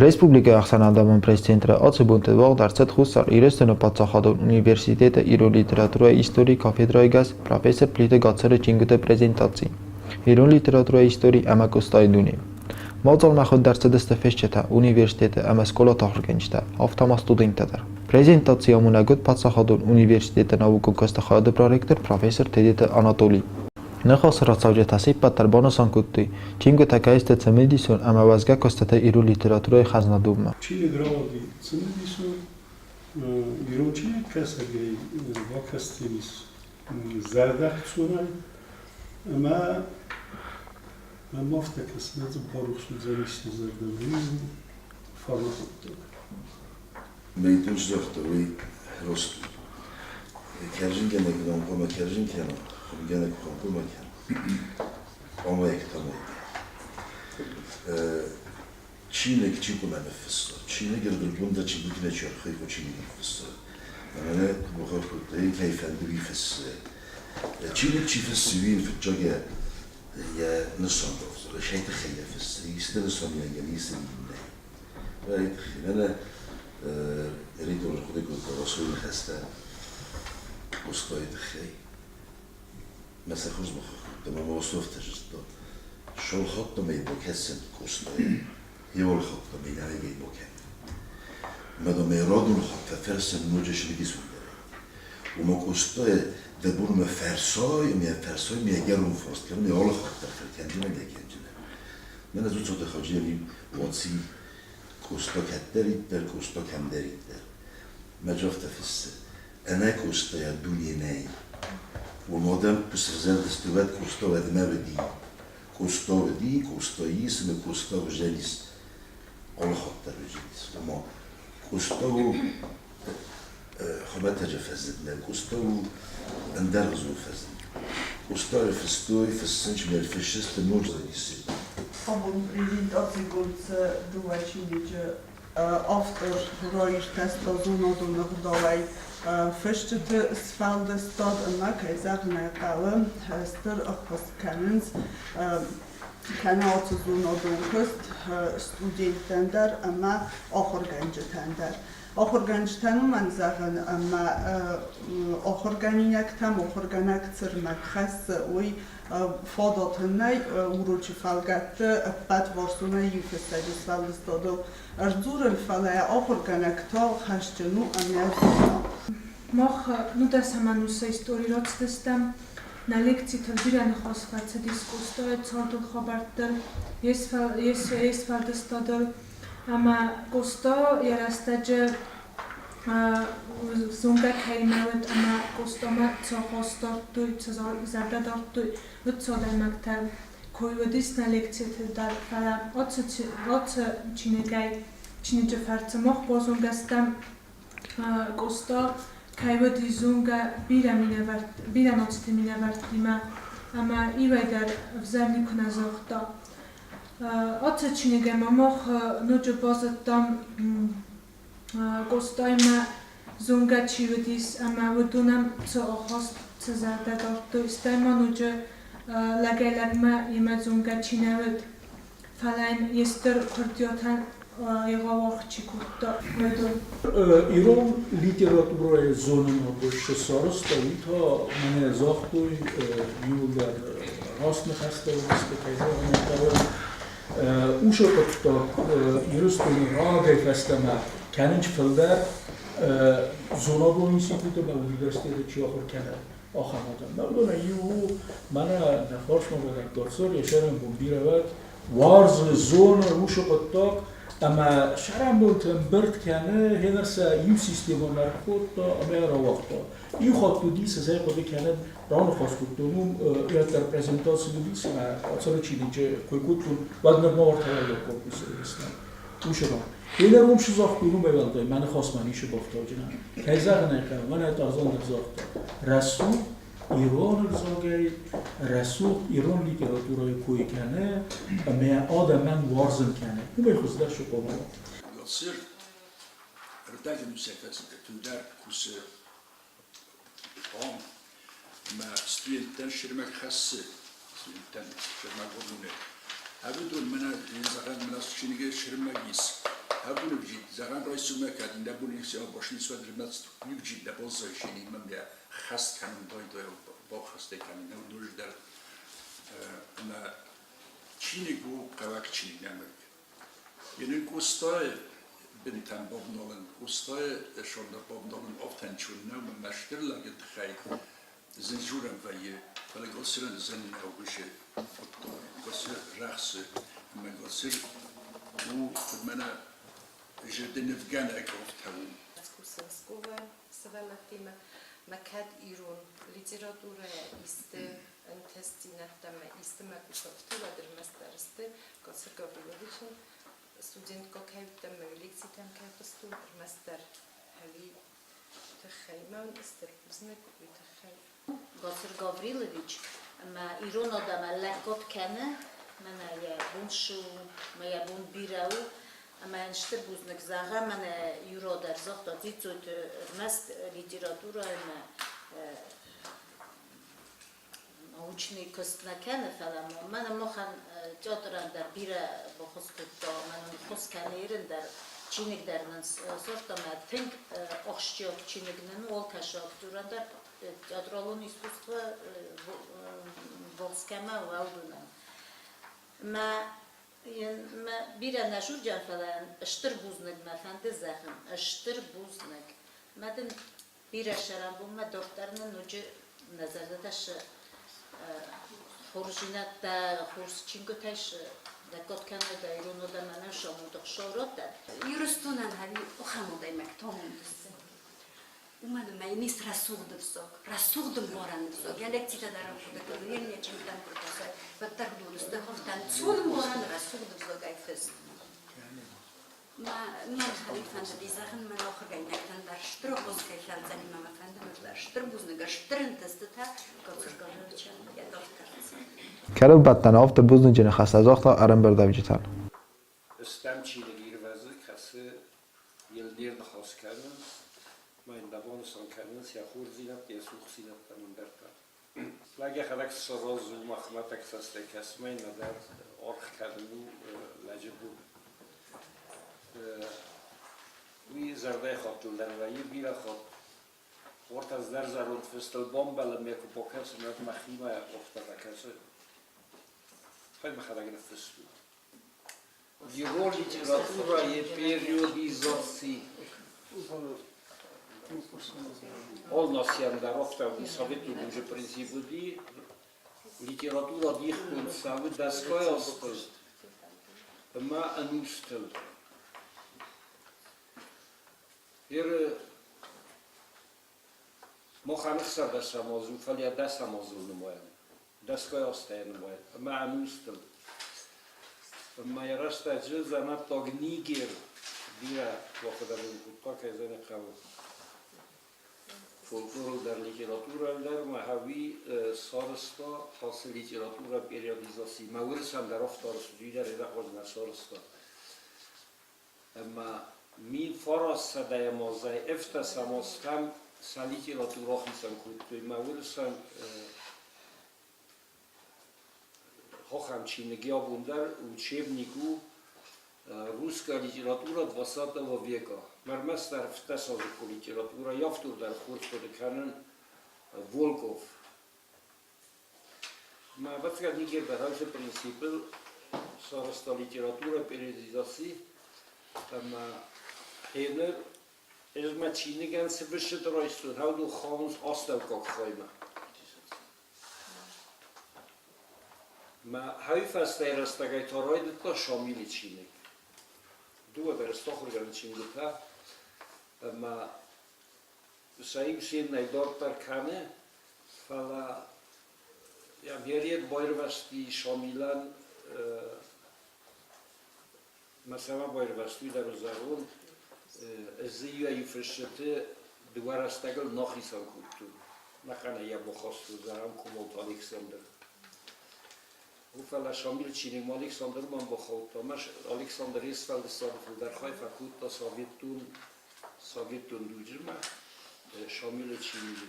Республикӕйы ӕхсӕнадӕмон пресс-центры ацы бонты уагъд ӕрцыд Хуссар Ирыстоны паддзахадон университеты ирон литературӕйы историйы кафедрӕйы гӕс профессор Плиты Гацыры чингуыты презентаци «Ирон литературӕйы истори ӕмӕ Къостайы дуне». Мадзалмӕ хуынд ӕрцыдысты фысджытӕ, университеты ӕмӕ скъолаты ахуыргӕнджытӕ, афтӕ ма студенттӕ дӕр. Презентаци амонӕг уыд паддзахадон университеты наукон куысты хайады проректор профессор Тедеты Анатолий. Ныхасы рацӕуджытӕ се ппӕт дӕр банысан кодтой, чингуытӕ кӕй сты цымыдисон ӕмӕ уӕзгӕ куыстытӕ ирон литературӕйы хӕзнадонмӕ. Чиныг рауади цымыдисон, ирон чиныгкӕсӕгӕй бакастис зӕрдӕхцонӕй ӕмӕ мӕм афтӕ кӕсы, нӕ дзы барухс уыдзӕнис сӕ зӕрдӕ, уый у фарны хъуыддаг. Мӕйтон здӕхта уый рост. Кӕрзингӕнӕг ном хъуамӕ кӕрзин кӕна, хуымгӕнӕг хуым хъуамӕ кӕна. Хъуамӕ ӕхтамӕй. Чиныг чи хъуамӕ ныффысса? Чиныг ӕрдӕгбон дӕр чиныг нӕ чи архайы, чиныг ныффысса. Мӕнӕ куы бахахх кодтай, кӕй фӕнды, уый фыссы. Чиныг чи фыссы, уый йын фыццаг йӕ нысан бавзары, сӕй тыххӕй йӕ фыссы, исты нысаниуӕгӕн, исты нӕй. Мӕнӕ ритон хъуыды кодта Васойы ныхӕстӕ Къостайы тыххӕй. Мӕ сӕ хорз бахахх кодта, мӕ Васо афтӕ зыдта. Шолхаттамӕй бакӕсӕн Къостайӕн, еуал хаттамӕй нӕуӕгӕй бакӕн. Мадам радон хатт фӕфӕрсӕн ноджы срегисундӕрӕй. Уымӕ Къостайы дӕ бонмӕ фӕрсай, ӕмӕ фӕрсай, ме ӕгӕрон фарст кӕнын, ме алы хатт дӕр фӕкӕнджынӕн, фӕкӕнджынӕн. Мӕнӕ Дзуццаты Хаджийӕн уоци Къоста кӕддӕриддӕр, Къоста кӕмдӕриддӕр. Мӕ афтӕ фыссы, ӕнӕ Къостайӕ дуне нӕй. Уым адӕм куы сӕвзӕрдысты, уӕд Къоста уӕдмӕ уыди. Къоста уыди, Къоста ис ӕмӕ Къоста уызӕнис, алы хатт дӕр уызӕнис. Ома Къоста у хуымӕтӕджы фӕзынд нӕ, Къоста у ӕндӕргъуызон фӕзынд. Къостайы фыстой, фыссынч ме рфыссысты ноджы исы. Абон презентацигонд цы дыууӕ чиныджы автор раиртӕста зонадон ӕгъдауӕй фысджыты сфӕлдыстад ӕмӕ, кӕй зӕгъын ӕй хъӕуы, стыр ӕххуыс кӕнынц кӕнӕ ацы зонадон куыст студенттӕн дӕр ӕмӕ ахуыргӕнджытӕн дӕр. Ахуыргӕнджытӕн уымӕн зӕгъын, ӕмӕ ахуыргӕнинӕгтӕм ахуыргӕнӕг цы рмӕг хӕссы, уый фадат ын нӕй урочы фӕлгӕтты ӕппӕтварсонӕй иу фыссӕджы сфӕлдыстадыл ӕрдзурын, фӕлӕ ахуыргӕнӕг та хӕсджын у ӕмӕ дзура. Мах нудӕсӕм ӕнусы истори рацыдыстӕм. Нӕ лекцитыл бирӕ ныхас фӕцыдис Къостайы цардыл хабӕрттыл, йе сфӕлдыстадыл. Ӕмӕ Къоста йӕ рӕстӕджы зонгӕ кӕимӕ уыд ӕмӕ Къостамӕ цы хос дардтой, цы зӕрдӕ дардтой, уыцы адӕймӕгтӕ кой уыдис нӕ лекциты дӕр, фӕлӕ ацы чиныгӕй, чиныджы фӕрцы мах базонгӕ стӕм Къоста кӕй уыди зонгӕ бирӕ минӕвӕрт, бирӕ нациты минӕвӕрттимӕ ӕмӕ иуӕй дӕр ӕвзӕр никуы нӕ загъта. Ацы чиныгӕй ма мах ноджы базыдтам Къостаимӕ зонгӕ чи уыдис ӕмӕ уыдонӕн цы ахаст, цы зӕрдӕ дардтой, стӕй ма ноджы лӕгӕй-лӕгмӕ йемӕ зонгӕ чи нӕ уыд, фӕлӕ йын йе стыр курдиатӕн егъау аргъ чи кодта, уыдон. Ирон литературӕйы зонынады цы сарӕзта, уый та мӕнӕ загътой иууылдӕр раст ныхӕстӕ уыдысты, кӕй зӕгъын ӕй хъӕуы. Уыцы хъуыддаг Ирыстоны рагӕй фӕстӕмӕ кӕнынц фылдӕр зонадон институты ӕмӕ университеты чи ахуыр кӕны, ахӕм адӕм. Нӕ уыдонӕй иу у мӕнӕ нӕ фарсмӕбадӕг Гацыр, йӕ сӕрӕнбон бирӕ уӕд, уарзы, зоны уыцы хъуыддаг ӕмӕ сӕрӕнбонты ӕмбырд кӕны, гъеныр сӕ иу системӕмӕ ӕркодта ӕмӕ йӕ рауагъта. Иу хатт уыди, цы сӕ хъуыды кӕнын, раныхас кодтон, уым уӕддӕр презентаци уыдис ӕмӕ Ацӕры чиныджы кой кодтон, уӕд нырма уӕртӕ корпусы уыдыстӕм. Уыцы ран. Гъеныр уым цы загътон, уымӕй уӕлдай мӕ ныхасмӕ ницы бафтауджынӕн. Кӕй зӕгъын ӕй хъӕуы, мӕнӕ Тарзан дӕр загъта, рӕсугъд ирон ӕвзагӕй, рӕсугъд ирон литературӕйы кой кӕны ӕмӕ адӕмӕн уарзын кӕны. Уымӕй хуыздӕр цы хъуамӕ уа? Гацыр ӕрдӕгӕн тынгдӕр кусы ам ӕмӕ студенттӕн сырмӕг хӕссы, студенттӕн сырмӕг уырнуны. Ӕвыдон мӕнӕ зӕгъӕн мӕнӕ чиныгӕй сырмӕг ис. Абоны зӕгъӕн райсомӕ кӕд иннӕбон башницуӕд нывджид нӕ баззайсини мӕм йӕ хӕст кӕнын байдайа баххӕстӕй кӕнын ноджыдӕр ӕмӕ чиныг у хъӕуӕг чиныг нӕмыг. Йын Къостайы бынтӕм бавналын, Къостайы сӕрдар бавналын афтӕ нчон нӕу, мӕ стыр лӕджы тыххӕй зын дзурӕн вӕййы, фӕлӕ Госырӕн зын нӕу уыцы хъуыддаг. Госыр рӕхсы ӕмӕ Госыр у, куыд мӕнӕ зӕрдӕ нывгӕнӕг афтӕ у. Кусын скъолайы сывӕллӕттимӕ мӕ кӕд ирон литературӕйӕ исты ӕнтыстдзинӕдтӕ мӕ исты мӕ къухы ӕфты, уӕд ӕрмӕстдӕр сты Госыр Гавриловичы студенткӕ кӕй уыдтӕн, мӕ лекцитӕм кӕй хъуыстон, ӕрмӕстдӕр хӕуи тыххӕй. Мӕн стыр бузныг уый тыххӕй. Госыр Гаврилович ӕмӕ ирон адӕмӕн лӕггад кӕны, мӕнӕ йӕ бон цы у, мӕ йӕ бон бирӕ у, ӕмӕ йын стыр бузныг зӕгъӕм, мӕнӕ Юро дӕр загъта, Дзиццойты ӕрмӕст литературӕ ӕмӕ научный куыст нӕ кӕны, фӕлӕ мӕнӕ махӕн театрӕн дӕр бирӕ баххуыс кодта, мӕнӕ ххуыс кӕны Ирын дӕр, чиныг дӕр нын сӕрста мӕ тынг ахсджиаг чиныг нын у алкӕсы актерӕн дӕр театралон искусство Волскӕмӕ уӕлдонӕн. Мӕ мӕ бирӕ нӕ журджан, фӕлӕ стыр бузныг мӕ фӕнды зӕгъын, стыр бузныг. Мӕ дын бирӕ сӕрӕнбонмӕ дарддӕр нын ноджы нӕ зӕрдӕтӕ сы хорздзинӕдтӕ, хорз чингуытӕй сы лӕггад кӕной дӕ ирон адӕмӕн ӕфсамонды Хуыцау раттӕд. Ирыстонӕн ӕви ахӕм адӕймӕгтӕ амондысты. Уымӕн ӕмӕ йын ис рӕсугъд ӕвзаг, рӕсугъд ӕмбарӕн ӕвзаг. Йӕ лекцитӕ дӕр ӕмхъуыды кӕны, йе ннӕ чингуытӕм куы ркӕсай, уӕддӕр уыдон сты хуыфтӕн цон ӕмбарӕн рӕсугъд ӕвзагӕй фыст. Мӕн фӕндыди зӕгъын мӕн ахуыргӕнинӕгтӕн дӕр стыр ӕххуыс кӕй фӕндзӕни мӕ фӕнды мӕ стыр бузныг, стыр ӕнтыстытӕ Госыр Гавриловичӕн йӕ дарддӕр. Кӕронбӕттӕны афтӕ бузныджы ныхӕстӕ загъта ӕрӕмбырдуӕвджытӕн. Стӕм чиныг ирвӕзы, кӕцы йыл не рныхас кӕнынц, ма йын нӕ банысан кӕнынц йӕ хорздзинӕдтӕ, йӕ цухдзинӕдтӕм ӕндӕртӕ. Лӕг йӕхӕдӕг сразы у махмӕтӕг цӕстӕй кӕсмӕ, нӕдӕр аргъ кӕнын у лӕджы бон. Уый зӕрдӕйы хаттыл дӕр вӕййы бирӕ хатт. Ортӕ дӕр зӕронд фыстыл бамбӕлы, ме куы бакӕсын, уӕд мӕхимӕ афтӕ фӕкӕсы. Хай мӕхӕдӕг ныффыстон. Его литературӕйы периодизаци All нацийӕн дӕр афтӕ уыди, советон дуджы принцип уыди, литературӕ дихгонд цӕуы дӕсгай азтыл ӕмӕ ӕнустыл. Иры махӕн ӕхсӕрдӕсӕм аз у, фӕлӕ дӕсӕм азыл нымайӕм. Дӕсгай азтӕ нымайӕм ӕмӕ ӕнустыл. Ӕмӕ йӕ рӕстӕджы дзӕнӕттаг Нигер бирӕ бахудӕгон кодта, кӕй зӕгъын хъӕуы. Фольклорыл дӕр, литературӕйыл дӕр ма хӕуи сарӕзта ацы литературӕ периодизаци. Мӕ уырысӕн дӕр афтӕ арӕзт уыди, дӕр ӕнӕхъуаджы нӕ сарӕзта. Ӕмӕ 1900 азӕй ӕвддӕсӕм азтӕм сӕ литературӕ ахицӕн кодтой. Мӕ уырысӕн ахӕм чиныг абон дӕр учебник у «Русская литература XX века». Ӕрмӕстдӕр ӕвддӕсазыккон литературӕйы автор дӕр хорз хъуыды кӕнын Волков. Мӕ ӕвӕццӕгӕн Нигер дӕр ацы принципыл сарӕзта литературӕ периодизаци ӕмӕ гъеныр ӕз мӕ чиныгӕн цы фысджыты райстон, уыдон хауынц астӕуккаг хаймӕ. Мӕ хӕй фӕстӕ рӕстӕгӕй та райдыдта Шамилы чиныг. Дыууӕ дӕр сты ахуыргӕнӕн чингуытӕ ӕмӕ сӕ иу се ннӕй дарддӕр кӕны, фӕлӕ йӕм йе байрвӕзти Шамилӕн мӕ цӕмӕ байрвӕзт, уый дӕр зӕгъон, ӕз дзы иуӕй-иу фысджыты дыууӕ рӕстӕгыл нӕ хицӕн кодтон. Нӕхъӕнӕй йӕ бахастон, зӕгъӕм, Комалты Александр. Фӕлӕ Шамил чиныгмӕ Александр мӕм бахаудта. Мӕ Александр йе сфӕлдыстады фылдӕр хай фӕкодта советон советон дуджы Шамилы чиныджы.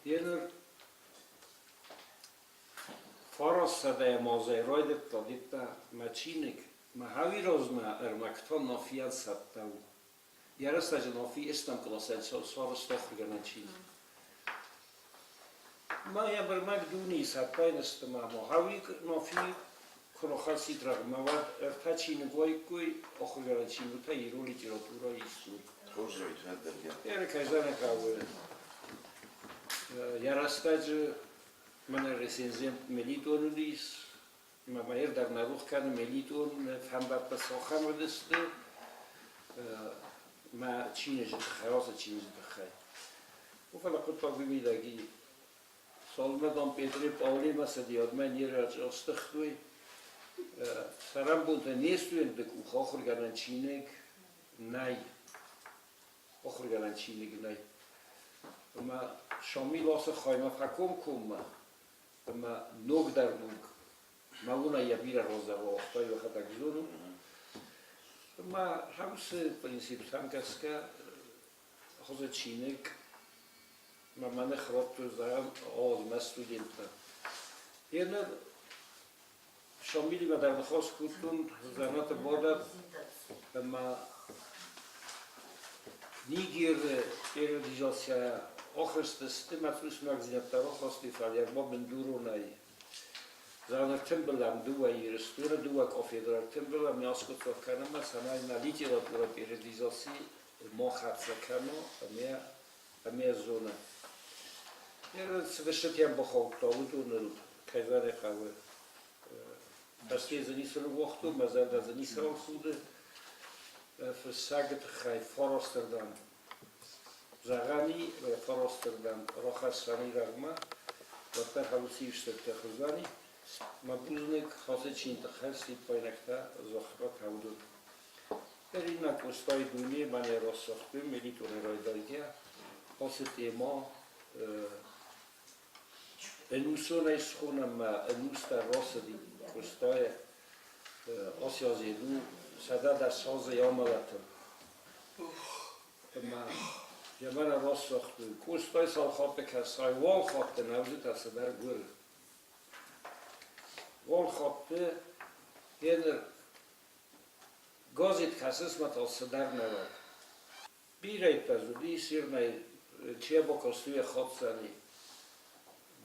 Еныр 900-ӕм азӕй райдыдта дедта мӕ чиныг. Мӕ хауи размӕ ӕрмӕгтӕ Нафийӕн цӕттӕ у. Йӕ рӕстӕджы Нафи ӕстӕм къласӕн сарӕзта ахуыргӕнӕн чиныг. Ма йӕ ӕрмӕг дунейы цӕттӕ сты ма Мохауи Нафи куы рахӕссид рӕгъмӕ, уӕд ӕртӕ чиныг уаиккой ахуыргӕнӕн чингуытӕ ирон литературӕйы истори. Хорз уаид, дӕр Йӕ кӕй зӕгъын хъӕуы, йӕ рӕстӕджы мӕнӕ рецензент Мелитон уыдис, Мӕ мӕйыр дӕр нӕ рух кӕны Мелитон фӕндӕттӕ цахӕм уыдысты мӕ чиныджы тыххӕй, ацы чиныджы тыххӕй. О, фӕлӕ хъуыддаг уый мидӕг и. Цалынмӕ, дам, Петре Пъаулемӕ цыди, уӕдмӕ не рӕджы ыстыхтой. Цӕрӕнбонтӕ не студентты къух ахуыргӕнӕн чиныг нӕй. Ахуыргӕнӕн чиныг нӕй. Ӕмӕ Шамил ацы хаймӕ фӕкомкоммӕ ӕмӕ ногдӕр дуг мӕ уынӕй йӕ бирӕ раздӕр уагъта, йӕхӕдӕг зоны. Ӕмӕ уыцы принциптӕм гӕсгӕ хуызы чиныг мӕ мӕ ных радтой, зӕгъӕм, мӕ студенттӕ. Еныр Шамилимӕ дӕр ныхас кодтон, дзӕнӕты бадӕт, ӕмӕ Нигеры периодизацийӕ ахызтысты, мӕ цъусмагдзинӕдтӕ рахастой, фӕлӕ ма бындуронӕй зӕгъӕн ӕртымбылӕм дыууӕ Ирыстоны, дыууӕ кафедрӕ ӕртымбылӕм, не аскъуыддзаг кӕнӕм, цӕмӕй нӕ литературӕ периодизаци ма хӕццӕ кӕна ӕмӕ зона. Цы фыстытӕм бахаудта, уыдоныл кӕй зӕгъын хъӕуы, Фӕсте дзы ницы ныууагътон, мӕ зӕрдӕ дзы ницӕуыл цуды. Фыссӕгы тыххӕй фарастырдӕм зӕгъӕн и, фарастырдӕм рахӕссӕн и рӕгъмӕ, уӕддӕр хӕлци стыртӕ хуыздӕни. Мӕ бузныг ацы чин тыххӕй циппайнӕгтӕ загъта Таудур. Ирина Къостайы дуне мӕнӕ рацагътой Мелитоны райдайгӕ ацы тема Ӕнусонӕй схонӕм ма ӕнустӕ рацыди Къостайӕ аци аз еду 110 азей амӕлӕтыл. Ӕма йӕ мӕнӕ рацагътой. Къостай цал хатты кӕсай, уал хатты нӕудзытӕ цыдӕр гуыр. Уал хатты еныр газет кӕсыс мӕ та цыдӕр нӕуӕг. Бирӕтӕ дзы уыди, сирнӕй Чебокостуйӕ хӕцдзӕни.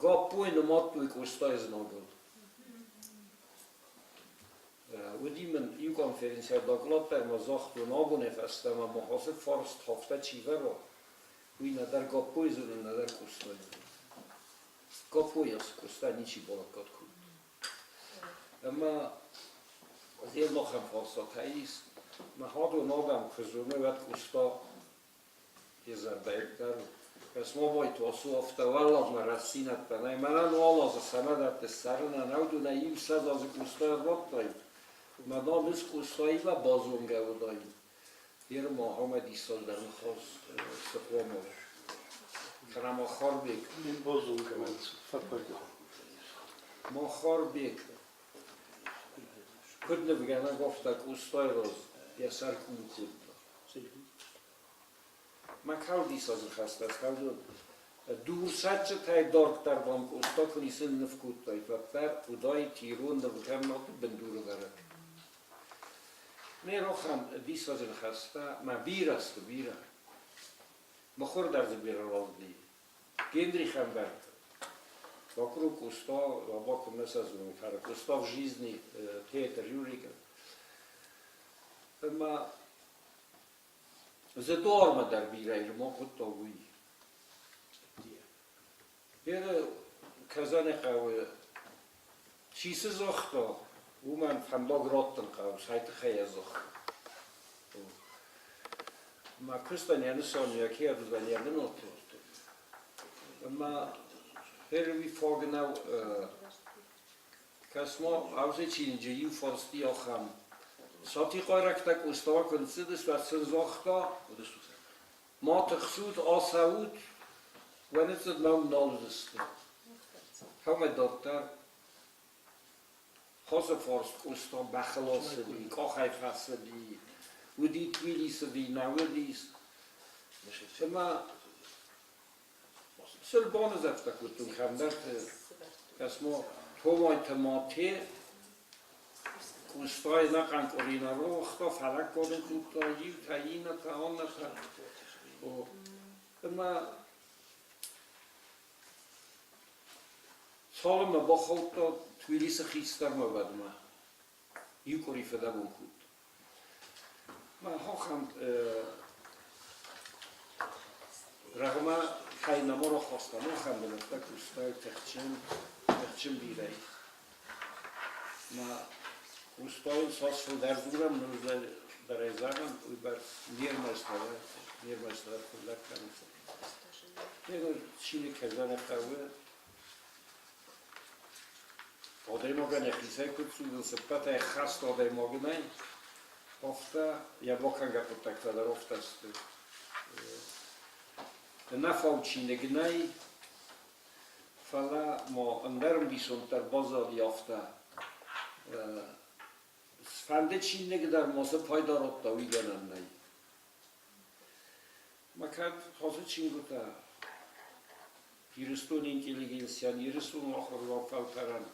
Гаппой нымадтой Къостайы знагыл. Уыди мын иу конференцийы доклад дӕр ма загътон, абонӕй фӕстӕмӕ ма ацы фарст афтӕ чи вӕра, уый нӕдӕр Гаппойы зоны, нӕдӕр Къостайы зоны. Гаппойы Къоста ничи балӕггад кодта. Ӕмӕ azért ахӕм фарстатӕ ис, мӕ хӕдон адӕм куы зоной, уӕд Къоста йӕ зӕрдӕйы дӕр Космобойты осу афтӕ уӕллагмӕ рӕстдзинӕдтӕ нӕй. Мӕнӕн уал азы цӕмӕдӕрты цӕрынӕн аудонӕй иу 100 азы Къоста ӕрбадтаид, мӕ намыс Къостаимӕ базонгӕ уыдаид. Ерма ӕмӕ диссагдӕр ныхас цы хъуамӕ уа. Кӕнӕ Махарбег. Мин базонгӕ фӕппайда. Махарбег куыд нывгӕнӕг, афтӕ Къостайы раз йӕ сӕр кул кодта. Мӕ калдисӕджы хӕстӕ скалдон. Дурсӕтджытӕй дарддӕр дам Къоста куы ницы ныв кодтаид, уӕддӕр уыдаид ирон нывгӕнӕгты бындурӕвӕрӕг. Ме рохӕн диссаджы ныхӕстӕ мӕ бирӕ сты, бирӕ. Мыхуыр дӕр дзы бирӕ рауади. Генрих Ӕмберт вокруг устал, вокруг месяц устал в жизни театр Юрика. Ӕмӕ дзы дуармӕ дӕр бирӕ ирмон хуыдта уый. Берӕ Казаны хъӕуы чи цы загъта, уымӕн фӕндаг раттын хъӕуы, цӕй тыххӕй йӕ загъта. Мӕ куыстӕн йӕ нысан йӕ кӕд уыдзӕн йӕ бынаты. Ӕмӕ первый фаг нӕу Кӕс-ма, ацы чиныджы иу фарсти ахӕм. Сатихъайрӕгтӕ Къостамӕ куы ныццыдысты, уӕд сын загъта, Ма тыхсут, ацӕут, уӕ ныццыд мӕм нал уыдзысты. Кӕмӕй дарддӕр Хосы фарст Къоста бӕхыл ацыди, къахӕй фӕцыди, уыди Тбилисы ви нӕ уыдис. Цымӕ цы банызӕфтӕ кодтон кӕмдӕрты, кӕс-ма, Томайты Мате. Къостайы ӕнӕхъӕн къуыри нӕ рохта, фӕлӕггад ын кодта иутӕ, иннӕтӕ, аннӕтӕ. Ӕмӕ цалынмӕ бахаудта Тбилисы хистӕрмӕ, уӕдмӕ иу къуыри фыдӕбон кодта. Мӕ хохӕн рӕгъмӕ кӕй нӕма рахастам, ахӕм бынӕттӕ куыстай тыхджын, тыхджын бирӕ. Мӕ Къостайыл цас фылдӕр дзурӕм, ныр дӕрӕй зӕгъӕм, уыйбӕрц не рмӕстдӕр, не рмӕстдӕр фылдӕр кӕнынц. Ныр чиныг кӕй хъӕуы, адӕймагӕн йӕхицӕй куыд цудынц, ӕппӕтӕй хӕст адӕймаг нӕй, афтӕ йӕ бакӕнгӕ хъуыддӕгтӕ дӕр афтӕ сты. Ӕнӕфау чиныг нӕй, фӕлӕ ма ӕндӕр ӕмбисонд дӕр баззади афтӕ. Цыфӕнды чиныг дӕр ма цы пайда радта, уый гӕнӕн нӕй. Ма кӕд ацы чингуытӕ Ирыстоны интеллигенцийӕн, Ирыстоны ахуырдзау фӕлтӕрӕн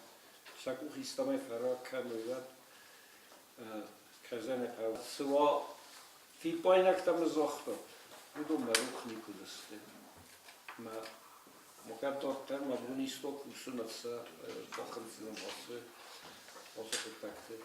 сӕ къух истӕмӕй фӕраг кӕной, уӕд кӕдзӕнӕ хъӕуы. Цы уа фиппаинӕгтӕ мын загътат, уыдон мӕ рох никуы уыдысты. Мӕ кӕд дарддӕр мӕ бон исты кусын, сӕ бахынцын ацы хъуыддӕгты.